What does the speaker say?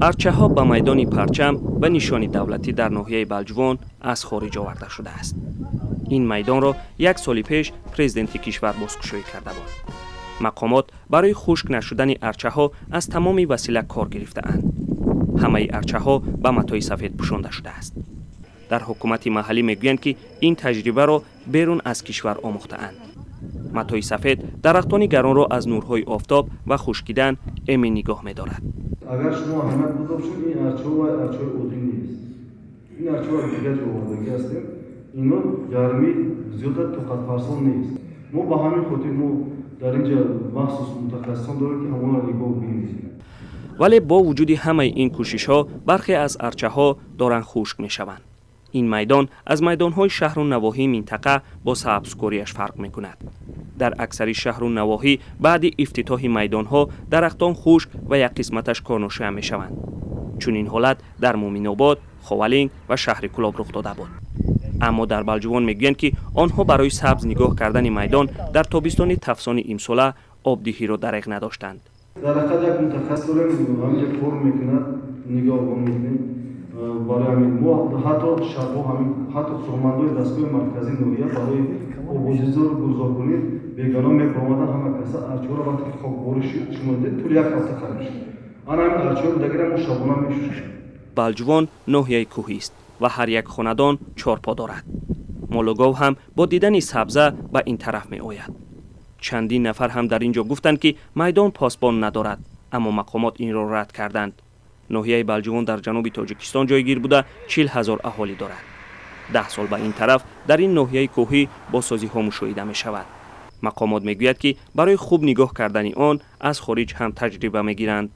Арчаҳо ба майдони Парчам ба нишони давлатӣ дар ноҳияи Балҷувон аз хориҷ оварда шудааст. Ин майдонро як соли пеш президенти кишвар бозкушоӣ карда буд. Мақомот барои хушк нашудани арчаҳо аз тамоми васила кор гирифтаанд. Ҳамаи арчаҳо ба матои сафед пӯшонда шудааст. Дар ҳукумати маҳаллӣ мегӯянд, ки ин таҷрибаро берун аз кишвар омӯхтаанд. Матои сафед дарахтони гаронро аз нурҳои офтоб ва хушкидан эмин нигоҳ медорад. Агар шумо аҳамият дода бошед, ин арчаҳо вай арчаҳои оддӣ нест. Ин арчаҳо аз дигар ҷо овардагӣ ҳастем. Ино гармӣ зиёда тоқатфарсон нест. Мо ба ҳамин хотир мо дар ин ҷа махсус мутахассисон дорем, ки ҳамонро нигоҳ бинем. Вале бо вуҷуди ҳамаи ин кӯшишҳо бархе аз арчаҳо доранд хушк мешаванд. Ин майдон аз майдонҳои шаҳру навоҳии минтақа бо сабзкориаш фарқ мекунад. Дар аксари шаҳру навоҳӣ баъди ифтитоҳи майдонҳо дарахтон хушк ва як қисматаш корношоям мешаванд. Чунин ҳолат дар Муъминобод, Ховалинг ва шаҳри Кӯлоб рух дода буд. Аммо дар Балҷувон мегӯянд, ки онҳо барои сабз нигоҳ кардани майдон дар тобистони тафсони имсола обдиҳиро дареғ надоштанд. Дар ҳақиқат, як мутахассис дорем, ҳаминҷа кор мекунад, нигоҳбон мекунем. Барои ҳамин мо ҳатто шабҳо ҳамин, ҳатто кормандои дастгоҳи марказии ноҳия барои обозизору гулзоркунӣ бегона мебаромадан. Ҳама каса арчаҳоро вақте ки хокборӣ шуд, шумо дидед, тӯли як ҳафта қариб шуд, ана ҳамин арчаҳои будагиро мо шабона мешушем. Балҷувон ноҳияи кӯҳист ва ҳар як хонадон чорпо дорад. Молу гов ҳам бо дидани сабза ба ин тараф меояд. Чандин нафар ҳам дар ин ҷо гуфтанд, ки майдон посбон надорад, аммо мақомот инро рад карданд. Ноҳияи Балҷувон дар ҷануби Тоҷикистон ҷойгир буда, 40 000 аҳолӣ дорад. 10 сол ба ин тараф дар ин ноҳияи кӯҳӣ бозсозиҳо мушоҳида мешавад. Мақомот мегӯяд, ки барои хуб нигоҳ кардани он аз хориҷ ҳам таҷриба мегиранд.